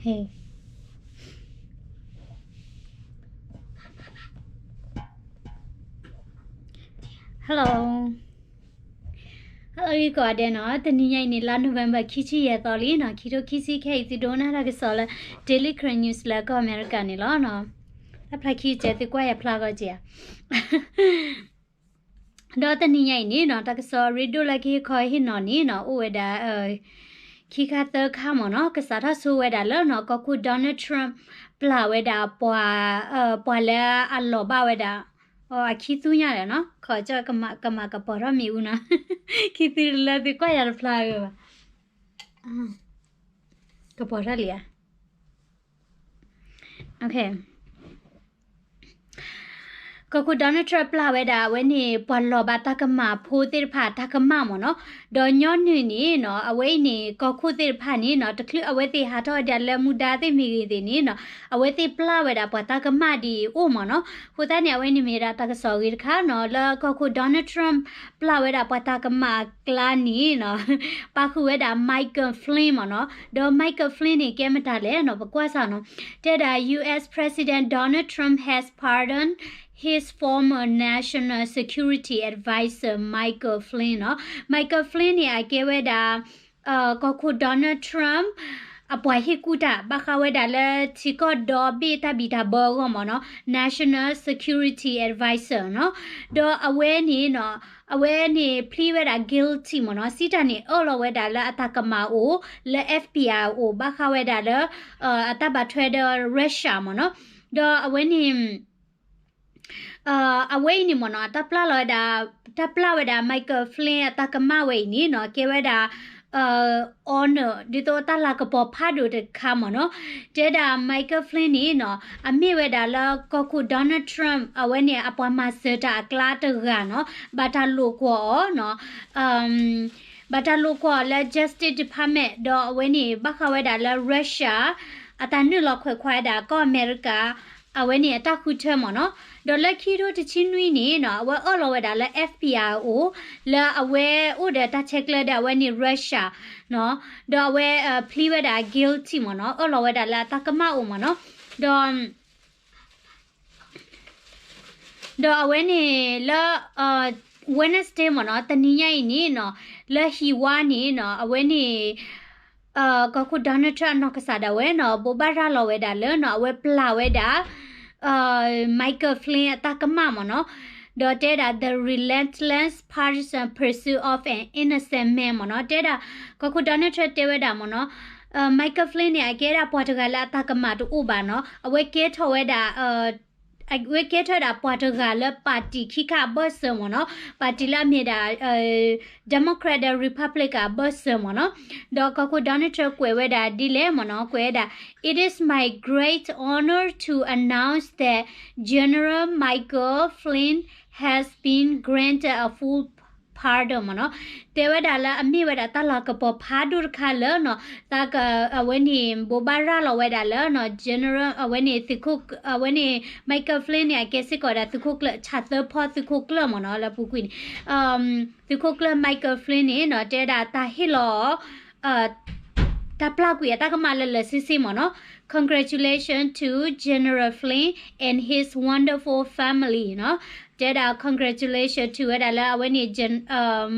Hello, hello ကိးဂၤဒဲးနီၤ, တနံၤညါအံၤန့ၣ် လါ November ခံဆံယဲၢ်သီလံနီၤ, ခံထိခံဆံခဲအံၤ သုဒိကနၣ်တၢ်ကစီၣ်လၢ Daily Karen News လၢကီၢ်အမဲရကၤန့ၣ်လီၤနီၤ. တၢ်ဖျါခံကဲ သုကွၢ်ယၤဖျါဂီၢ်ကဲဧါ. ဒီးတနံၤညါအံၤန့ၣ်နီၤ, တၢ်ကစီၣ်အရ့ဒိၣ်လၢကဟ့ၣ်ခီဟ့ၣ်နီၤန့ၣ်နီၤ, အိၣ်ဝဲဒၣ် ခံခါသၢခါမ့ၢ်နီၤ, ကစးထီၣ်ဆိဝဲဒၣ်လၢနီၤ, ကီၢ်ခိၣ် Donald Trump ပျၢ်ဝဲဒၣ်ပှၤ, ပှၤလၢအလီၤဘၣ်ဝဲဒၣ်, အခံသူညါလဲၣ်နီၤ, ခီကၠီၣ်ကမၤကပီၤထီၣ်မ့ၣ်အူနီၤ, ခံသူလၢသုကွၢ်ယၤတဖျါဂ့ၤဘၣ်, ကပီၤထီၣ်လံဧါ. ကီၢ်ခိၣ် Donald Trump ပျၢ်ဝဲဒၣ်အဝဲန့ၣ် ပှၤလီၤဘၣ်တၢ်ကမၣ်ဖိသ့ၣ်တဖၣ်တၢ်ကမၣ်မ့ၢ်နီၤ, ဒီးညီနုၢ်န့ၣ်နီၤ, အဝဲအံၤန့ၣ် ကီၢ်ခိၣ်သ့ၣ်တဖၣ်န့ၣ်နီၤ, တချုးအဝဲသ့ၣ်ဟးထီၣ်ဝဲဒၣ်လၢမူဒါသ့ၣ်မ့ၢ်ဂ့ၤသ့ၣ်န့ၣ်နီၤ, အဝဲသ့ၣ်ပျၢ်ဝဲဒၣ်ပှၤတၢ်ကမၣ်ဒ်အံၤအိၣ်မ့ၢ်နီၤ. အဃိသတးန့ၣ် အဝဲန့ၣ်မ့ၢ်ဒၣ်တၢ်ကစီၣ်ဂ့ၤတခါနီၤ, လၢကီၢ်ခိၣ် Donald Trump ပျၢ်ဝဲဒၣ်ပှၤတၢ်ကမၣ်အကျါန့ၣ်နီၤ, ပာ်ဃုာ်ဝဲဒၣ် Michael Flynn မ့ၢ်နီၤ, ဒီး Michael Flynn န့ၣ် ကဲမတၤလဲၣ်နီၤ, ပကွၢ်စၢ်နီၤ, တဲဒၣ် U S President Donald Trump has pardoned his former National Security Advisor Michael Flynn နီၤ. Michael Flynn န့ၣ် အကဲဝဲဒၣ် ကီၢ်ခိၣ် Donald Trump အပှၤဟ့ၣ်ကူၣ်တၢ် ဘၣ်ဃးဝဲဒၣ်လၢထံကီၢ်ဒီဘ့ၣ်တၢ်ဘံၣ်တၢ်ဘၢအဂီၢ်မ့ၢ်နီၤ, National Security Advisor နီၤ. ဒီးအဝဲန့ၣ်နီၤ, အဝဲန့ၣ် plead ဝဲဒၣ် guilty မ့ၢ်နီၤ, စံးတၢ်န့ၣ် အၢၣ်လီၤဝဲဒၣ်လၢအတၢ်ကမၣ်အိၣ် လၢ F B I အိၣ် ဘၣ်ဃးဝဲဒၣ်လၢ အတၢ်ဘၣ်ထွဲဒီး Russia မ့ၢ်နီၤ. ဒီးအဝဲန့ၣ် အဝဲအံၤန့ၣ်မ့ၢ်နီၤ, တၢ်ပျၢ်လီၤဝဲဒၣ်, တၢ်ပျၢ်ဝဲဒၣ် Michael Flynn အတၢ်ကမၣ်ဝဲအံၤန့ၣ်နီၤ, ကဲဝဲဒၣ် honor ဒ်သိးတၢ်လၤကပီၤဖးဒိၣ်တခါမ့ၢ်နီၤ. တဲဒၣ် Michael Flynn န့ၣ်နီၤ, အမ့ၢ်ဝဲဒၣ်လၢကီၢ်ခိၣ် Donald Trump အဝဲန့ၣ် အပှၤမၤစၢၤတၢ်အကျါတဂၤနီၤ, ဘၣ်တၢ်လိာ်ကွီၢ်အီၤနီၤ, ဘၣ်တၢ်လိာ်ကွီၢ်အီၤလၢ Justice Department ဒီးအဝဲန့ၣ် ဘၣ်ဃးဝဲဒၣ်လၢ Russia အတၢ်နုာ်လီၤခွဲးခွါဝဲဒၣ်ကီၢ်အမဲရကၤ အဝဲန့ၣ်အတၢ်ဃုထၢမ့ၢ်နီၤ. ဒီးလၢခံထိတဆံနွံန့ၣ်နီၤ, အဝဲအၢၣ်လီၤဝဲဒၣ်လၢ F B I အအိၣ်, လၢအဝဲအိၣ်ဒီးတၢ်ဆဲးကျၢဒီးအဝဲန့ၣ် Russia နီၤ, ဒီးအဝဲ plead ဝဲဒၣ် guilty မ့ၢ်နီၤ, အၢၣ်လီၤဝဲဒၣ်လၢအတၢ်ကမၣ်အိၣ်မ့ၢ်နီၤ. ဒီး ဒီးအဝဲန့ၣ်လၢ Wednesday မ့ၢ်နီၤ, တနံၤညါအံၤန့ၣ်နီၤ, လၢဟံၣ်ဝါန့ၣ်နီၤ, အဝဲန့ၣ် ကီၢ်ခိၣ် Donald Trump အနီၢ်ကစၢ်ဒၣ်ဝဲနီၤ, ဘိးဘၣ်ရၤလီၤဝဲဒၣ်လၢနီၤ, အဝဲပျၢ်ဝဲဒၣ် Michael Flynn အတၢ်ကမၣ်မ့ၢ်နီၤ. ဒီးတဲဒၣ် the relentless partisan pursuit of an innocent man မ့ၢ်နီၤ. တဲဒၣ် ကီၢ်ခိၣ် Donald Trump တဲဝဲဒၣ်မ့ၢ်နီၤ, Michael Flynn န့ၣ် အကဲဒၣ်ပှၤတဂၤလၢအတၢ်ကမၣ်တအိၣ်ဘၣ်နီၤ. အဝဲကဲထီၣ်ဝဲဒၣ် အဝဲကဲထီၣ်ဝဲဒၣ်ပှၤတဂၤလၢ party ခံခါအဘၢၣ်စၢၤမ့ၢ်နီၤ. Party လၢအမ့ၢ်ဒၣ် Democrat ဒီး Republican အဘၢၣ်စၢၤမ့ၢ်နီၤ. ဒီးကီၢ်ခိၣ် Donald Trump ကွဲးဝဲဒၣ်ဒ်လဲၣ်မ့ၢ်နီၤ, ကွဲးဝဲဒၣ် It is my great honor to announce that General Michael Flynn has been granted a full pardon မ့ၢ်နီၤ. တဲဝဲဒၣ်လၢအမ့ၢ်ဝဲဒၣ်တၢ်လၤကပီၤဖးဒိၣ်တခါလၢနီၤ, တၢ်က အဝဲန့ၣ် ဘိးဘၣ်ရၤလီၤဝဲဒၣ်လၢနီၤ General အဝဲန့ၣ်သုးခိၣ် အဝဲန့ၣ် Michael Flynn န့ၣ် အကဲစ့ၢ်ကီးဝဲဒၣ်သုးခိၣ်ကျၢၢ် ဆၣ်သၢဖီသုးခိၣ်ကျၢၢ်မ့ၢ်နီၤ လၢပူၤကွံာ်န့ၣ် သုးခိၣ်ကျၢၢ် Michael Flynn န့ၣ်နီၤ တဲဝဲဒၣ်တၢ်ဟ့ၣ်လီၤ တၢ်ပျၢ်ကွံာ်အတၢ်ကမၣ်လၢလၢဆ့ဆ့မ့ၢ်နီၤ. Congratulations to General Flynn and his wonderful family နီၤ. တဲဒၣ် congratulation to ဝဲဒၣ်လၢအဝဲန့ၣ်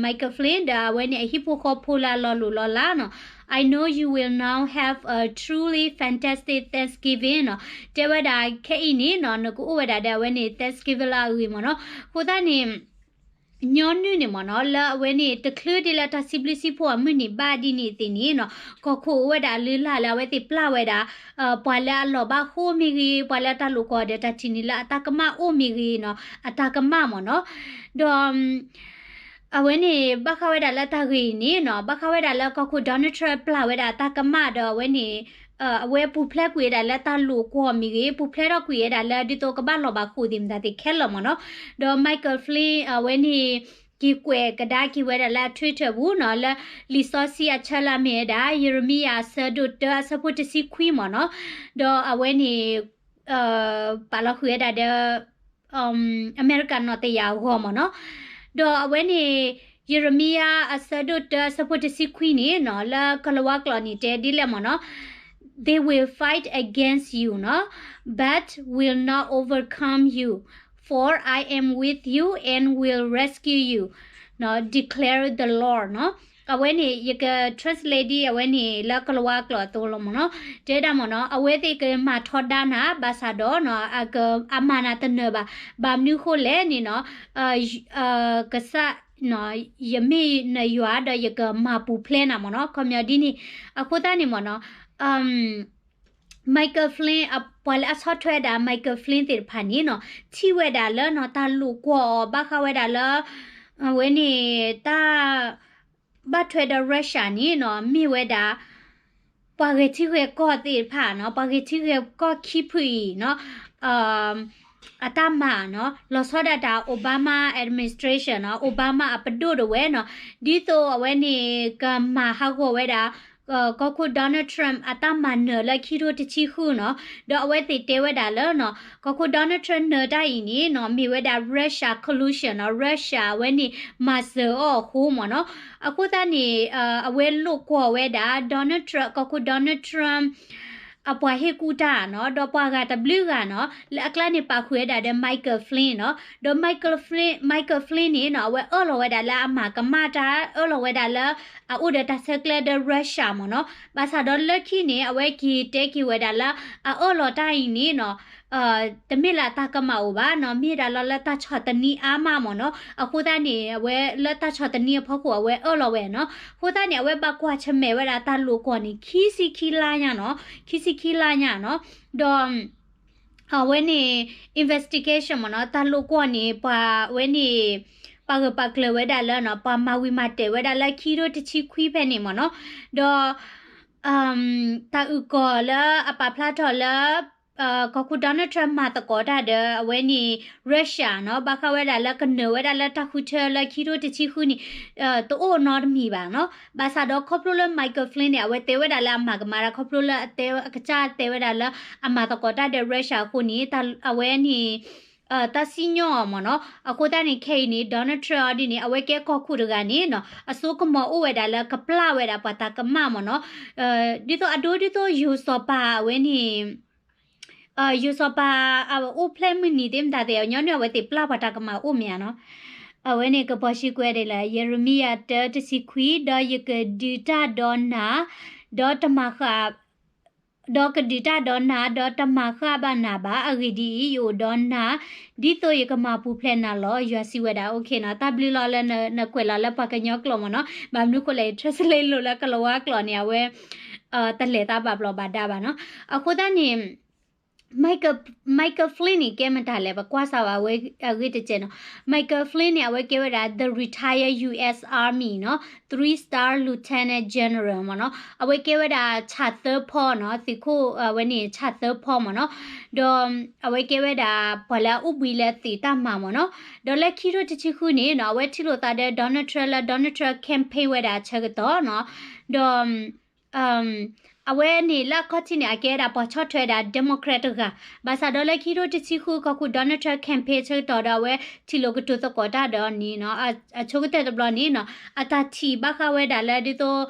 Michael Flynn ဒီးအဝဲန့ၣ်အဟံၣ်ဖိဃီဖိလၢအလီၤလိၢ်လီၤလးနီၤ. I know you will now have a truly fantastic Thanksgiving နီၤ. တဲဝဲဒၣ်ခဲအံၤန့ၣ်နီၤ နကအိၣ်ဝဲဒၣ်ဒီးအဝဲန့ၣ် Thanksgiving လၢအဂ့ၤမ့ၢ်နီၤ. အဃိသတးန့ၣ် ညီနုၢ်န့ၣ်မ့ၢ်နီၤ လၢအဝဲန့ၣ် တချုးဒ်လၢတၢ်စံးဘျုးစံးဖှိၣ်အမုၢ်နံၤဘၣ်ဒ်န့ၣ်သ့ၣ်န့ၣ်နီၤ ကီၢ်ခိၣ်အိၣ်ဝဲဒၣ်အလုၢ်အလၢ်လၢအဝဲသ့ၣ်ပျၢ်ဝဲဒၣ် ပှၤလၢအလီၤဘၣ်ဃိမ့ၢ်ဂ့ၤ ပှၤလၢတၢ်လိာ်ကွီၢ်ဒီးတၢ်ထံၣ်န့ၢ်လၢအတၢ်ကမၣ်အိၣ်မ့ၢ်ဂ့ၤနီၤ အတၢ်ကမၣ်မ့ၢ်နီၤ. ဒီး အဝဲန့ၣ် ဘၣ်ဃးဝဲဒၣ်လၢတၢ်ဂ့ၢ်အံၤန့ၣ်နီၤ ဘၣ်ဃးဝဲဒၣ်လၢကီၢ်ခိၣ် Donald Trump ပျၢ်ဝဲဒၣ်အတၢ်ကမၣ်ဒီးအဝဲန့ၣ် အဝဲပူၤဖျဲးကွံာ်ဝဲဒၣ်လၢတၢ်လိာ်ကွီၢ်မ့ၢ်ဂ့ၤ ပူၤဖျဲးထီၣ်ကွံာ်ဝဲဒၣ်လၢဒ်သိးကဘၣ်လီၤဘၣ်ဃိၣ်သ့ၣ်မတၤသ့ၣ်ခဲလၢာ်မ့ၢ်နီၤ. ဒီး Michael Flynn အဝဲန့ၣ် က့ၤကွဲးကဒါက့ၤဝဲဒၣ်လၢအ Twitter ပူၤနီၤ လၢလံာ်စီဆှံအဆၢလၢအမ့ၢ်ဝဲဒၣ် ယံးရမံယၤအဆၢဒိၣ်တၢအဆၢဖိတဆံခွံမ့ၢ်နီၤ. ဒီးအဝဲန့ၣ် ပာ်လီၤဃုာ်ဝဲဒၣ်ဒီး အမဲရကၤနီၣ်တယၢ်အဂီၢ်မ့ၢ်နီၤ. ဒီးအဝဲန့ၣ် ယံးရမံယၤအဆၢဒိၣ်တၢအဆၢဖိတဆံခွံန့ၣ်နီၤ လၢကီၤလၤဝါကျိာ်န့ၣ်တဲဒ်လဲၣ်မ့ၢ်နီၤ. They will fight against you နီၤ but will not overcome you, for I am with you and will rescue you နီၤ declare the Lord နီၤ. အဝဲန့ၣ် ယက translate ဒ်အဝဲန့ၣ်လၢကလၤဝါကျိာ်အသိးလီၤမ့ၢ်နီၤ. တဲဒၣ်မ့ၢ်နီၤ အဝဲသ့ၣ်ကမၤထီဒါနၤ ဘၣ်ဆၣ်ဒီးနီၤ အက အမၤနၤတနၢၤဘၣ်. ဘၣ်မနုၤဃိလဲၣ်န့ၣ်နီၤ ကစၢ် ယမ့ၢ်နယွၤဒီးယကမၤပူၤဖျဲးနၤမ့ၢ်နီၤ. ခီပညီဒ်န့ၣ် အဃိသတးန့ၣ်မ့ၢ်နီၤ Michael Flynn ပှၤလၢအဆီၣ်ထွဲဝဲဒၣ် Michael Flynn သ့ၣ်တဖၣ်န့ၣ်နီၤ ထံၣ်ဝဲဒၣ်လၢနီၤ တၢ်လိာ်ကွီၢ်အီၤ ဘၣ်ဃးဝဲဒၣ်လၢ အဝဲန့ၣ် တၢ် ဘၣ်ထွဲဒီး Russia န့ၣ်နီၤ မ့ၢ်ဝဲဒၣ် ပှၤဂဲၤထံဂဲၤကီၢ်သ့ၣ်တဖၣ်နီၤ ပှၤဂဲၤထံဂဲၤကီၢ်ခံဖုအံၤနီၤ အတၢ်မၤနီၤ လီၤဆီဒၣ်တၢ် Obama administration နီၤ Obama အပဒိၣ်ဒၣ်ဝဲနီၤ ဒ်သိးအဝဲန့ၣ် ကမၤဟးဂီၤဝဲဒၣ် ကီၢ်ခိၣ် Donald Trump အတၢ်မၤနၢၤလၢခံထိတဆံဃုနီၤ ဒီးအဝဲသ့ၣ်တဲဝဲဒၣ်လၢနီၤ ကီၢ်ခိၣ် Donald Trump နၢၤတၢ်အံၤန့ၣ်နီၤ မ့ၢ်ဝဲဒၣ် Russia collusion နီၤ Russia အဝဲန့ၣ်မၤစၢၤအီၤအဃိမ့ၢ်နီၤ. အဃိသတးန့ၣ် အဝဲလိာ်ကွီၢ်ဝဲဒၣ် Donald Trump ကီၢ်ခိၣ် Donald Trump အပှၤဟ့ၣ်ကူၣ်တၢ်နီၤ ဒီးပှၤဂၤတဘျုးဂၤနီၤ လၢအကျါန့ၣ်ပာ်ဃုာ်ဝဲဒၣ်ဒီး Michael Flynn နီၤ ဒီး Michael Flynn, Michael Flynn န့ၣ်နီၤ အဝဲအၢၣ်လီၤဝဲဒၣ်လၢအမၤကမၣ်တၢ် အၢၣ်လီၤဝဲဒၣ်လၢ အအိၣ်ဒီးတၢ်ဆဲးကျၢဒီး Russia မ့ၢ်နီၤ. ဘၣ်ဆၣ်ဒီးလၢခံန့ၣ် အဝဲက့ၤတဲက့ၤဝဲဒၣ်လၢ အအၢၣ်လီၤတၢ်အံၤန့ၣ်နီၤ တမ့ၢ်လၢအတၢ်ကမၣ်အိၣ်ဘၣ်နီၤ မ့ၢ်ဒၣ်လီၤလၢတၢ်ဆီၣ်သနံးအါမးမ့ၢ်နီၤ. အဃိသတးန့ၣ် အဝဲလၢတၢ်ဆီၣ်သနံးအဖီခိၣ် အဝဲအၢၣ်လီၤဝဲနီၤ. အဃိသတးန့ၣ် အဝဲဘၣ်ကွၢ်ဆၢၣ်မဲာ်ဝဲဒၣ်တၢ်လိာ်ကွီၢ်န့ၣ် ခံဆံခံလါညါနီၤ ခံဆံခံလါညါနီၤ. ဒီး အဝဲန့ၣ် investigation မ့ၢ်နီၤ တၢ်လိာ်ကွီၢ်န့ၣ် ပှၤဝဲန့ၣ် ပာ်ဂၢၢ်ပာ်ကျၢၤဝဲဒၣ်လၢနီၤ ပှၤမၤဝံၤမၤတဲာ်ဝဲဒၣ်လၢခံထိတဆံခွံဖဲန့ၣ်မ့ၢ်နီၤ. ဒီး တၢ်အုၣ်ကီၤလၢအပာ်ဖျါထီၣ်လၢ ကီၢ်ခိၣ် Donald Trump မၤသကိးတၢ်ဒီး အဝဲန့ၣ် Russia နီၤ ဘၣ်ဃးဝဲဒၣ်လၢကနၢၤဝဲဒၣ်လၢတၢ်ဃုထၢလၢခံထိတဆံဃုန့ၣ် တအိၣ်နီတမံၤဘၣ်နီၤ. ဘၣ်ဆၣ်ဒီးခီဖျိလၢ Michael Flynn န့ၣ် အဝဲတဲဝဲဒၣ်လၢအမၤကမၣ်တၢ် ခီဖျိလၢအတဲအကစၢ်တဲဝဲဒၣ်လၢအမၤသကိးတၢ်ဒီး Russia အဃိန့ၣ် အဝဲန့ၣ် တၢ်စံၣ်ညီၣ်အီၤမ့ၢ်နီၤ. အဃိသတးန့ၣ် ခဲအံၤန့ၣ် Donald Trump အီၤဒ်န့ၣ် အဝဲကဲကီၢ်ခိၣ်တဂၤန့ၣ်နီၤ အစိကမီၤအိၣ်ဝဲဒၣ်လၢကပျၢ်ဝဲဒၣ်ပှၤတၢ်ကမၣ်မ့ၢ်နီၤ. ဒ်သိးအဒိဒ်သိးယိၤစီၤပၤအဝဲန့ၣ် ယိၤစီၤပၤအအိၣ်ဖျဲၣ်မုၢ်နံၤသ့ၣ်မတၤသ့ၣ် ညီနုၢ်အဝဲသ့ၣ်ပျၢ်ပှၤတၢ်ကမၣ်အိၣ်မ့ၢ်ဧါနီၤ. အဝဲန့ၣ်ကပီၤစံကွဲဒ်လဲၣ် ယရမံယၤတၢတဆံခွံ ဒီးယကဒုးတၢ်ဒီးနၤ ဒီးတမၤဃၣ် ဒီးကဒုးတၢ်ဒီးနၤ ဒီးတမၤဃၣ်ဘၣ်နၤဘၣ်. အဂ့ၢ်ဒ်အံၤ, ယအိၣ်ဒီးနၤ ဒ်သိးယကမၤပူၤဖျဲးနၤလီၤ. ယွၤစံးဝဲဒၣ် okay နီၤ. တၢ်ဘျုးလီၤလၢနကွဲးလီၤလၢပှၤကညီကျိာ်မ့ၢ်နီၤ. ဘၣ်မနုၤဃိလဲၣ် translate လိာ်လၢကလၤဝါကျိာ်န့ၣ် အဝဲ တလဲၤသးဘၣ်ဘျီးဘၣ်ဒါဘၣ်နီၤ. အဃိသတးန့ၣ် Michael, Michael Flynn န့ၣ် ကဲမတၤလဲၣ် ပကွၢ်စၢ်ဘၣ်ဝဲအဂ့ၢ်တစဲးနီၤ. Michael Flynn န့ၣ် အဝဲကဲဝဲဒၣ် the retired U S Army နီၤ, three star lieutenant general မ့ၢ်နီၤ. အဝဲကဲဝဲဒၣ် ဆၣ်သၢဖီနီၤ, သုးခိၣ်အဝဲန့ၣ် ဆၣ်သၢဖီမ့ၢ်နီၤ. ဒီးအဝဲကဲဝဲဒၣ် ပှၤလၢအအိၣ်ဘှံးလၢသုးတၢ်မၤမ့ၢ်နီၤ. ဒီးလၢခံထိတဆံဃုန့ၣ်နီၤ အဝဲထံၣ်လိာ်သးဒီး Donald Trump လၢ Donald Trump campaign ဝဲဒၣ်အဆၢကတီၢ်နီၤ. ဒီး အဝဲန့ၣ်လၢအခီၣ်ထံးန့ၣ် အကဲဝဲဒၣ်ပှၤဆီၣ်ထွဲဒၣ် Democrat တဂၤ, ဘၣ်ဆၣ်ဒီးလၢခံထိတဆံဃု ကီၢ်ခိၣ် Donald Trump campaign ဆၢကတီၢ်ဒီး အဝဲထံၣ်လိာ်ကတိၤသကိးတၢ်ဒီးန့ၣ်နီၤ, အဆိကတၢၢ်တဘျီန့ၣ်နီၤ အတၢ်ထံၣ်ဘၣ်ဃးဝဲဒၣ်လၢဒ်သိး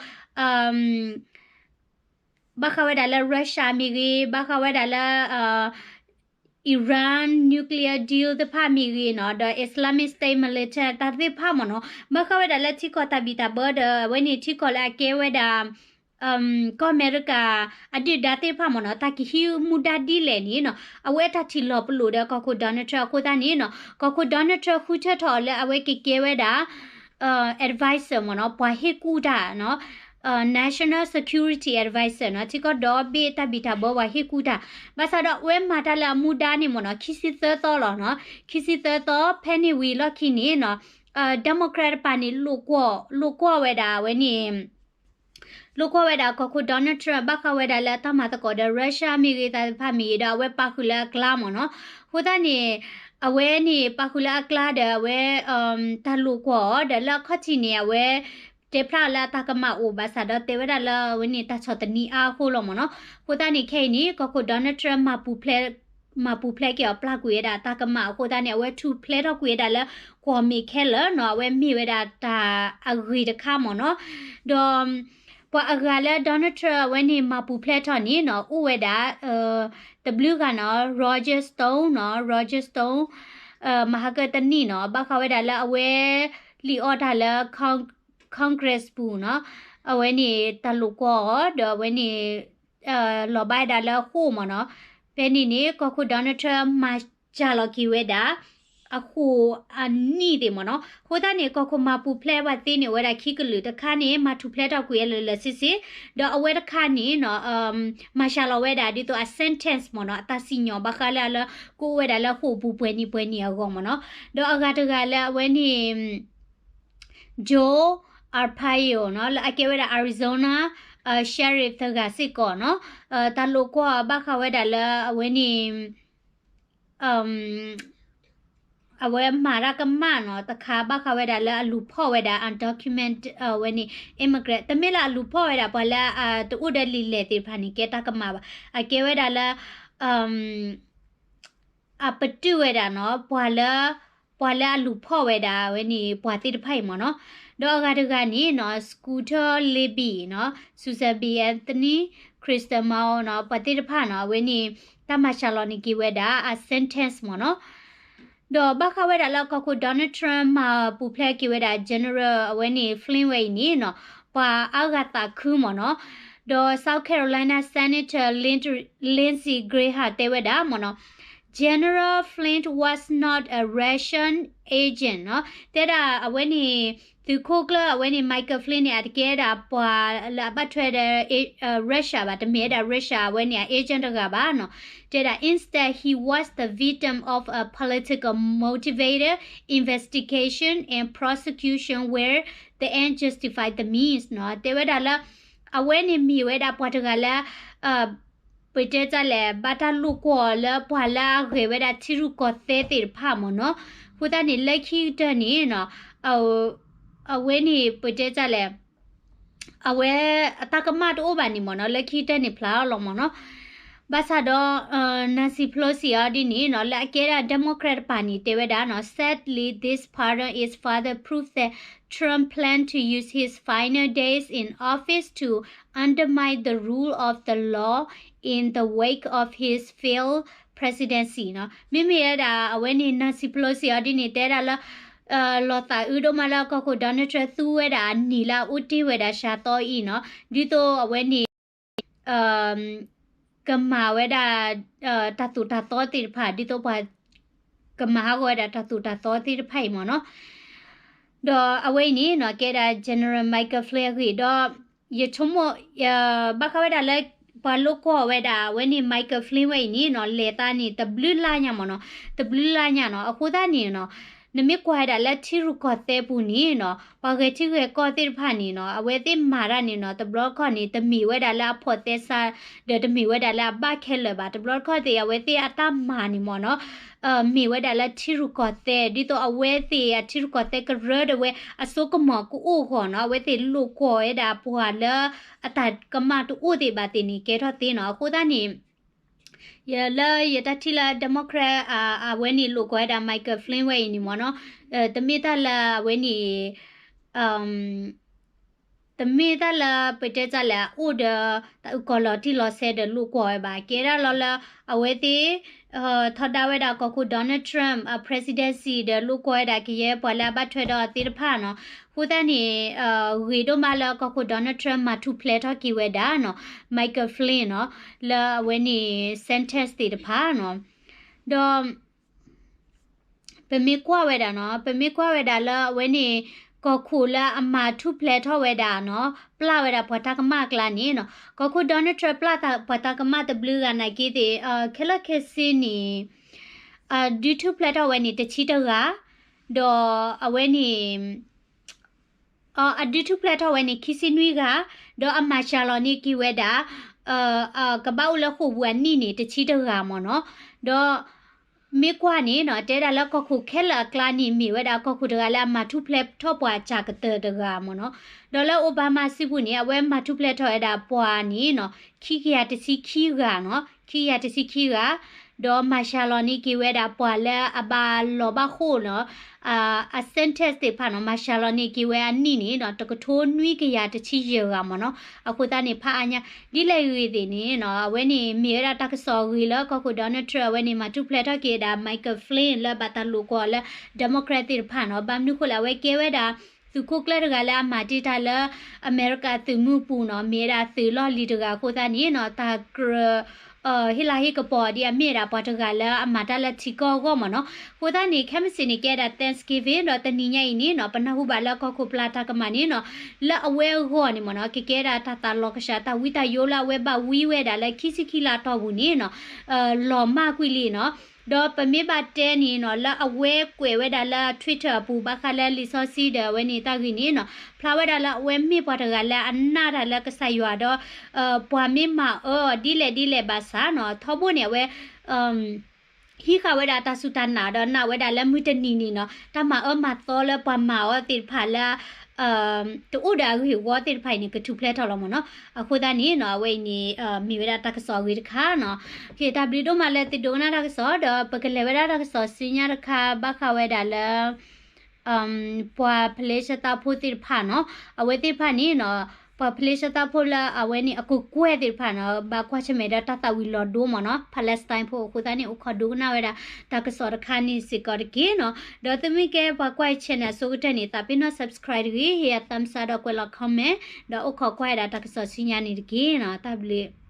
ဘၣ်ဃးဝဲဒၣ်လၢ Russia မ့ၢ်ဂ့ၤ, ဘၣ်ဃးဝဲဒၣ်လၢ Iran nuclear deal သ့ၣ်တဖၣ်မ့ၢ်ဂ့ၤနီၤ, ဒီး Islamic State military တၢ်သ့ၣ်တဖၣ်မ့ၢ်နီၤ, ဘၣ်ဃးဝဲဒၣ်လၢထံကီၢ်တၢ်ဘံၣ်တၢ်ဘၢဒီး အဝဲန့ၣ်ထံကီၢ်လၢအကဲဝဲဒၣ် ကီၢ်အမဲရကၤ အဒုၣ်ဒါသ့ၣ်တဖၣ်မ့ၢ်နီၤ, တၢ်ကဟံးမူဒါဒ်လဲၣ်န့ၣ်နီၤ, အဝဲအတၢ်ထံၣ်လီၤပလိာ်ဒီးကီၢ်ခိၣ် Donald Trump အဃိသတးန့ၣ်နီၤ, ကီၢ်ခိၣ် Donald Trump ဃုထၢထီၣ်အီၤလၢအဝဲကကဲဝဲဒၣ် advisor မ့ၢ်နီၤ, ပှၤဟ့ၣ်ကူၣ်တၢ်နီၤ, National Security Advisor နီၤ, ထံကီၢ်ဒီဘ့ၣ်တၢ်ဘံၣ်တၢ်ဘၢပှၤဟ့ၣ်ကူၣ်တၢ်, ဘၣ်ဆၣ်ဒီးအဝဲမၤတၢ်လၢအမူဒါန့ၣ်မ့ၢ်နီၤ, ခံဆံသၢသီလီၤနီၤ, ခံဆံသၢသီ ဖဲန့ၣ်ဝံၤလီၢ်ခံန့ၣ်နီၤ, Democrat တပၤန့ၣ် လိာ်ကွီၢ်ဝဲဒၣ်အဝဲန့ၣ် လိာ်ကွီၢ်ဝဲဒၣ်ကီၢ်ခိၣ် Donald Trump ဘၣ်ဃးဝဲဒၣ်လၢတၢ်မၤသကိးဒီး Russia မ့ၢ်ဂ့ၤ တၢ်သ့ၣ်တဖၣ်မ့ၢ်ဂ့ၤဒီး အဝဲပာ်ဃုာ်လၢအကျါမ့ၢ်နီၤ, အဃိသတးန့ၣ် အဝဲန့ၣ်ပာ်ဃုာ်လၢအကျါဒီးအဝဲ တၢ်လိာ်ကွီၢ်အီၤဒီးလၢအခီၣ်ထံးန့ၣ် အဝဲ တဲဖျါအီၤလၢအတၢ်ကမၣ်အိၣ်ဘၣ်ဆၣ်ဒီးတဲဝဲဒၣ်လၢအဝဲန့ၣ်တၢ်ဆီၣ်သနံးအါအဃိလီၤမ့ၢ်နီၤ, အဃိသတးန့ၣ် ခဲအံၤန့ၣ် ကီၢ်ခိၣ် Donald Trump မၤပူၤဖျဲး မၤပူၤဖျဲးက့ၤအီၤပျၢ်ကွံာ်ဝဲဒၣ်တၢ်ကမၣ်အဃိသတးန့ၣ် အဝဲထူၣ်ဖျဲးထီၣ်ကွံာ်ဝဲဒၣ်လၢ ကွီၢ်မ့ၢ်ခဲလၢာ်နီၤ, အဝဲမ့ၢ်ဝဲဒၣ်တၢ်အဂ့ၤတခါမ့ၢ်နီၤ, ဒီး ပှၤအဂၤလၢ Donald Trump အဝဲန့ၣ်မၤပူၤဖျဲးထီၣ်န့ၣ်နီၤ အိၣ်ဝဲဒၣ် တဘျုးဂၤနီၤ Roger Stone နီၤ Roger Stone မဟါကတနံၣ်နီၤ ဘၣ်ဃးဝဲဒၣ်လၢအဝဲ လံာ်အီၣ်တၢ်လၢ Congress ပူၤနီၤ အဝဲန့ၣ်တၢ်လိာ်ကွီၢ်အီၤ ဒီးအဝဲန့ၣ် လီၤဘၣ်ဝဲဒၣ်လၢဃိာ်မ့ၢ်နီၤ ဖဲန့ၣ်န့ၣ် ကီၢ်ခိၣ် Donald Trump မၤစှၤလီၤက့ၤဝဲဒၣ် အဃိာ်အနံၣ်သ့ၣ်မ့ၢ်နီၤ အဃိသတးန့ၣ် ကီၢ်ခိၣ်မၤပူၤဖျဲးပှၤသ့န့ၣ် အိၣ်ဝဲဒၣ်ခံကလုာ် တခါန့ၣ် မၤထူၣ်ဖျဲးထီၣ်ကွံာ်အလၢလၢဆ့ဆ့ ဒီးအဝဲတခါန့ၣ်နီၤ မၤစှၤလီၤဝဲဒၣ်ဒ်သိးအ sentence မ့ၢ်နီၤ အတၢ်စံၣ်ညီၣ်ဘၣ်ဃးလၢအလၢ ကအိၣ်ဝဲဒၣ်လၢဃိာ်ပူၤပှဲၤနံၣ်ပှဲၤနံၣ်အဂီၢ်မ့ၢ်နီၤ ဒီးအဂၤတဂၤလၢအဝဲန့ၣ် Joe Arpaio နီၤ လၢအကဲဝဲဒၣ် Arizona sheriff တဂၤစ့ၢ်ကီးနီၤ တၢ်လိာ်ကွီၢ်ဘၣ်ဃးဝဲဒၣ်လၢအဝဲန့ၣ် အဝဲမၤတၢ်ကမၣ်နီၤ တခါဘၣ်ဃးဝဲဒၣ်လၢအလူၤဖီၣ်ဝဲဒၣ် undocumented အဝဲန့ၣ် immigrant တမ့ၢ်လၢအလူၤဖီၣ်ဝဲဒၣ်ပှၤလၢတအိၣ်ဒီးလံာ်လဲၢ်သ့ၣ်တဖၣ်န့ၣ် ကဲတၢ်ကမၣ်ဘၣ် အကဲဝဲဒၣ်လၢ အပတုာ်ဝဲဒၣ်နီၤ ပှၤလၢ ပှၤလၢအလူၤဖီၣ်ဝဲဒၣ်အဝဲန့ၣ် ပှၤသ့ၣ်တဖၣ်အံၤမ့ၢ်နီၤ ဒီးအဂၤတဂၤန့ၣ်နီၤ Scooter Libby နီၤ Susan B Anthony, Kristen Mao နီၤ ပှၤသ့ၣ်တဖၣ်နီၤ အဝဲန့ၣ် တၢ်မၤစှၤလီၤန့ၢ်က့ၤဝဲဒၣ်အ sentence မ့ၢ်နီၤ ဒီးဘၣ်ဃးဝဲဒၣ်လၢကီၢ်ခိၣ် Donald Trump မၤပူၤဖျဲးက့ၤဝဲဒၣ် General အဝဲန့ၣ် Flynn ဝဲအံၤန့ၣ်နီၤ ပှၤအါဂၤသးခုမ့ၢ်နီၤ ဒီး South Carolina Senator Lindsey Graham တဲဝဲဒၣ်မ့ၢ်နီၤ General Flynn was not a Russian agent နီၤ တဲဒၣ်အဝဲန့ၣ် သုးခိၣ်ကျၢၢ်အဝဲန့ၣ် Michael Flynn န့ၣ် အတကဲဒၣ်ပှၤလၢအဘၣ်ထွဲဒီး Russia ဘၣ် တမ့ၢ်ဝဲဒၣ် Russia အဝဲန့ၣ် အ agent တဂၤဘၣ်နီၤ တဲဒၣ် instead he was the victim of a political motivated investigation and prosecution where the end justified the means နီၤ တဲဝဲဒၣ်လၢ အဝဲန့ၣ်မ့ၢ်ဝဲဒၣ်ပှၤတဂၤလၢ ပတဲတၢ်လဲၣ် ဘၣ်တၢ်လိာ်ကွီၢ်လၢပှၤလၢအဂဲၤဝဲဒၣ်ထံရူၢ်ကီၢ်သဲသ့ၣ်တဖၣ်မ့ၢ်နီၤ အဃိသတးန့ၣ် လၢခံကတၢၢ်န့ၣ်နီၤ အဝဲန့ၣ်ပတဲတၢ်လဲၣ် အဝဲအတၢ်ကမၣ်တအိၣ်ဘၣ်န့ၣ်မ့ၢ်နီၤ လၢခံကတၢၢ်န့ၣ်ဖျါအီၤလီၤမ့ၢ်နီၤ ဘၣ်ဆၣ်ဒီး Nancy Pelosi အီၤဒ်န့ၣ်နီၤ လၢအကဲဒၣ် Democrat တပၤန့ၣ် တဲဝဲဒၣ်နီၤ Sadly, this pardon is further proof that Trump plan to use his final days in office to undermine the rule of the law in the wake of his failed presidency နီၤ မ့မ့ၢ်ဝဲဒၣ် အဝဲန့ၣ် Nancy Pelosi အီၤဒ်န့ၣ် တဲဒၣ်လၢ လီၤသးအုးဒိၣ်မးလၢကီၢ်ခိၣ် Donald Trump သူဝဲဒၣ်အနံၣ်လၢအအိၣ်တ့ၢ်ဝဲဒၣ်စှၤသီအံၤနီၤ ဒ်သိးအဝဲန့ၣ် ကမၤဝဲဒၣ် တၢ်သိၣ်တၢ်သီသ့ၣ်တဖၣ် ဒ်သိးပှၤ ကမၤဟးဂီၤဝဲဒၣ်တၢ်သိၣ်တၢ်သီသ့ၣ်တဖၣ်အံၤမ့ၢ်နီၤ ဒီးအဝဲအံၤန့ၣ်နီၤ ကဲဒၣ် General Michael Flynn အဂ့ၢ်ဒီး ယဆိကမိၣ် ဘၣ်ဃးဝဲဒၣ်လၢ ပှၤလိာ်ကွီၢ်ဝဲဒၣ် အဝဲန့ၣ် Michael Flynn ဝဲအံၤန့ၣ်နီၤ လဲၤသးန့ၣ် တဘျုးလါညါမ့ၢ်နီၤ တဘျုးလါညါနီၤ အဃိသတးန့ၣ်နီၤ နမ့ၢ်ကွၢ်ဝဲဒၣ်လၢထံရူၢ်ကီၢ်သဲပူၤန့ၣ်နီၤ ပှၤဂဲၤထံဂဲၤကီၢ်သ့ၣ်တဖၣ်န့ၣ်နီၤ အဝဲသ့ၣ်မၤတၢ်န့ၣ်နီၤ တဘျီတခီၣ်န့ၣ် တမ့ၢ်ဝဲဒၣ်လၢအဖိးသဲစး ဒီးတမ့ၢ်ဝဲဒၣ်လၢအဘၣ်ခဲလၢာ်ဘၣ် တဘျီတခီၣ်သ့ၣ် အဝဲသ့ၣ်အတၢ်မၤန့ၣ်မ့ၢ်နီၤ မ့ၢ်ဝဲဒၣ်လၢထံရူၢ်ကီၢ်သဲ ဒ်သိးအဝဲသ့ၣ်အထံရူၢ်ကီၢ်သဲကရၢတဝဲ အစိကမီၤကအိၣ်အဂီၢ်နီၤ အဝဲသ့ၣ်လိာ်ကွီၢ်ဝဲဒၣ်ပှၤလၢ အတၢ်ကမၣ်တအိၣ်သ့ၣ်ဘၣ်သ့ၣ်န့ၣ် ကဲထီၣ်သ့နီၤ အဃိသတးန့ၣ် ယလၢယတၢ်ထံၣ်လၢ Democrat အဝဲန့ၣ်လိာ်ကွီၢ်ဝဲဒၣ် Michael Flynn ဝဲအံၤန့ၣ်မ့ၢ်နီၤ တမ့ၢ်တၢ်လၢအဝဲန့ၣ် တမ့ၢ်တၢ်လၢပတဲတၢ်လၢအအိၣ်ဒီး တၢ်အုၣ်ကီၤလီၤတံၢ်လီၤဆဲးဒီးလိာ်ကွီၢ်ဝဲဘၣ် ကဲဒၣ်လီၤလၢ အဝဲသ့ၣ် ထီဒါဝဲဒၣ်ကီၢ်ခိၣ် Donald Trump အ presidency ဒီးလိာ်ကွီၢ်ဝဲဒၣ်ကယဲၢ်ပှၤလၢအဘၣ်ထွဲဒီးအီၤသ့ၣ်တဖၣ်နီၤ အဃိသတးန့ၣ် ဂ့ၤဒိၣ်မးလၢကီၢ်ခိၣ် Donald Trump မၤထူၣ်ဖျဲးထီၣ်က့ၤဝဲဒၣ်နီၤ Michael Flynn နီၤ လၢအဝဲန့ၣ် sentence သ့ၣ်တဖၣ်နီၤ ဒီး ပမ့ၢ်ကွၢ်ဝဲဒၣ်နီၤ ပမ့ၢ်ကွၢ်ဝဲဒၣ်လၢအဝဲန့ၣ် ကီၢ်ခိၣ်လၢအမၤထူၣ်ဖျဲးထီၣ်ဝဲဒၣ်နီၤ ပျၢ်ဝဲဒၣ်ပှၤတၢ်ကမၣ်အကျါန့ၣ်နီၤ ကီၢ်ခိၣ် Donald Trump ပျၢ်ပှၤတၢ်ကမၣ်တဘျုးဂၤနာ်က့သ့ၣ် ခဲလၢာ်ခဲဆ့န့ၣ် အဒုးထူၣ်ဖျဲးထီၣ်ဝဲန့ၣ်တဆံတဂၤ ဒီးအဝဲန့ၣ် အဒုးထူၣ်ဖျဲးထီၣ်ဝဲန့ၣ်ခံဆံနွံဂၤ ဒီးအမၤစှၤလီၤန့ၢ်က့ၤဝဲဒၣ် ကဘၣ်အိၣ်လၢဃိာ်ပူၤအနံၣ်န့ၣ်တဆံတဂၤမ့ၢ်နီၤ ဒီး မ့ၢ်ကွၢ်န့ၣ်နီၤ တဲဒၣ်လၢကီၢ်ခိၣ်ခဲလၢာ်အကျါန့ၣ် မ့ၢ်ဝဲဒၣ်ကီၢ်ခိၣ်တဂၤလၢအမၤထူၣ်ဖျဲးထီၣ်ပှၤအစှၤကတၢၢ်တဂၤမ့ၢ်နီၤ ဒီးလၢ Obama စံးပူၤန့ၣ် အဝဲမၤထူၣ်ဖျဲးထီၣ်ဝဲဒၣ်ပှၤန့ၣ်နီၤ ခံကယၤတဆံခံဂၤနီၤ ခံကယၤတဆံခံဂၤ ဒီးမၤရှၤလီၤန့ၢ်က့ၤဝဲဒၣ်ပှၤလၢအဘၣ်လီၤဘၣ်ဃိၣ်နီၤ, အ sentence သ့ၣ်တဖၣ်နီၤ, မၤရှၤလီၤန့ၢ်က့ၤဝဲအနံၣ်န့ၣ်နီၤ တကထိနွံကယၤတဆံယဲၢ်ဂၤမ့ၢ်နီၤ. အဃိသတးန့ၣ် ဖးအါညါ ဒ်လဲၣ်ဂ့ၤဂ့ၤသ့ၣ်န့ၣ်နီၤ အဝဲန့ၣ်မ့ၢ်ဝဲဒၣ်တၢ်ကစီၣ်အဂ့ၤလၢကီၢ်ခိၣ် Donald Trump အဝဲန့ၣ် မၤထူၣ်ဖျဲးထီၣ်က့ၤဝဲဒၣ် Michael Flynn လၢဘၣ်တၢ်လိာ်ကွီၢ်လၢ Democrat သ့ၣ်တဖၣ်နီၤ. ဘၣ်မနုၤဃိလဲၣ် အဝဲကဲဝဲဒၣ် သုးခိၣ်ကျၢၢ်တဂၤလၢအမၤတ့ၢ်တၢ်လၢ အမဲရကၤသုးမုၢ်ပူၤနီၤ, မ့ၢ်ဝဲဒၣ်သုးလီၢ်လံၤတဂၤအဃိသတးန့ၣ်နီၤ တၢ်ကြၢး ဟ့ၣ်လၤဟ့ၣ်ကပီၤဒ်အမ့ၢ်ဝဲဒၣ်ပှၤတဂၤလၢအမၤတၢ်လၢထံကီၢ်အဂီၢ်မ့ၢ်နီၤ. အဃိသတးန့ၣ် ခဲမုၢ်ဆ့ၣ်န့ၣ် ကဲဝဲဒၣ် Thanksgiving ဒီးတနံၤညါအံၤန့ၣ်နီၤ ပနၢ်ဟူဘၣ်လၢကီၢ်ခိၣ်ပျၢ်တၢ်ကမၣ်န့ၣ်နီၤ လၢအဝဲအဂီၢ်န့ၣ်မ့ၢ်နီၤ ကကဲဝဲဒၣ်တၢ်သးလီၤကဆှး တၢ်ဝံတၢ်ယိလၢအဝဲဘၣ်ဝံဝဲဒၣ်လၢခံဆံခံလါအတီၢ်ပူၤန့ၣ်နီၤ လီၤမၢ်ကွံာ်လံနီၤ. ဒီးပမ့ၢ်ဘၣ်တဲန့ၣ်နီၤ လၢအဝဲကွဲးဝဲဒၣ်လၢ Twitter အပူၤ ဘၣ်ဃးလၢလံာ်စီဆှံဒီးအဝဲန့ၣ်တၢ်ဂ့ၢ်န့ၣ်နီၤ ဖျါဝဲဒၣ်လၢအဝဲမ့ၢ်ပှၤတဂၤလၢအနာ်တၢ်လၢကစၢ်ယွၤဒီး ပှၤမ့ၢ်မၤအၢအီၤဒ်လဲၣ်ဒ်လဲၣ်ဘၣ်ဆၣ်နီၤ ထီဘိန့ၣ် အဝဲ ဟံးဃာ်ဝဲဒၣ်တၢ်စူၢ်တၢ်နာ်ဒီးနာ်ဝဲဒၣ်လၢမုၢ်တနံၤန့ၣ်နီၤ တၢ်မၤအၢမၤသီလၢပှၤမၤအီၤသ့ၣ်တဖၣ်လၢ တအိၣ်ဒီးအဂ့ၢ်အဝီသ့ၣ်တဖၣ်အံၤန့ၣ် ကထူၣ်ဖျဲးထီၣ်လီၤမ့ၢ်နီၤ. အဃိသတးန့ၣ်နီၤ အဝဲအံၤန့ၣ် မ့ၢ်ဝဲဒၣ်တၢ်ကစီၣ်အဂ့ၤတခါနီၤ. တၢ်ဘျုးဒိၣ်မးလၢသုဒိကနၣ်တၢ်ကစီၣ် ဒီးပကလဲၤဝဲဒၣ်တၢ်ကစီၣ်ဆူညါတခါ ဘၣ်ဃးဝဲဒၣ်လၢ ပှၤဖလ့ၡသးဖိသ့ၣ်တဖၣ်နီၤ အဝဲသ့ၣ်တဖၣ်န့ၣ်နီၤ ပှၤဖလ့ၡသးဖိလၢအဝဲန့ၣ်အကကွဲၢ်သ့ၣ်တဖၣ်နီၤ ဘၣ်ကွၢ်ဆၢၣ်မဲာ်ဒီးတၢ်သၣ်ဝံၤလီၤဒိမ့ၢ်နီၤ Palestine ဖိအဃိသတးန့ၣ် အိၣ်ခိးဒိကနၣ်ဝဲဒၣ်တၢ်ကစီၣ်တခါန့ၣ်စ့ၢ်ကီးတက့ၢ်နီၤ. ဒီးသုမ့ၢ်ကဲပှၤကွၢ်အံၤ channel အဆိကတၢၢ်န့ၣ် သးပ့ၤနီၣ် subscribe တဂ့ၤ ဟ့ၣ်ယၤ thumbs up ဒီးကွဲးလီၤ comment ဒီးအိၣ်ခိးကွၢ်ဝဲဒၣ်တၢ်ကစီၣ်ဆူညါန့ၣ်တက့ၢ်နီၤ. တၢ်ဘျုး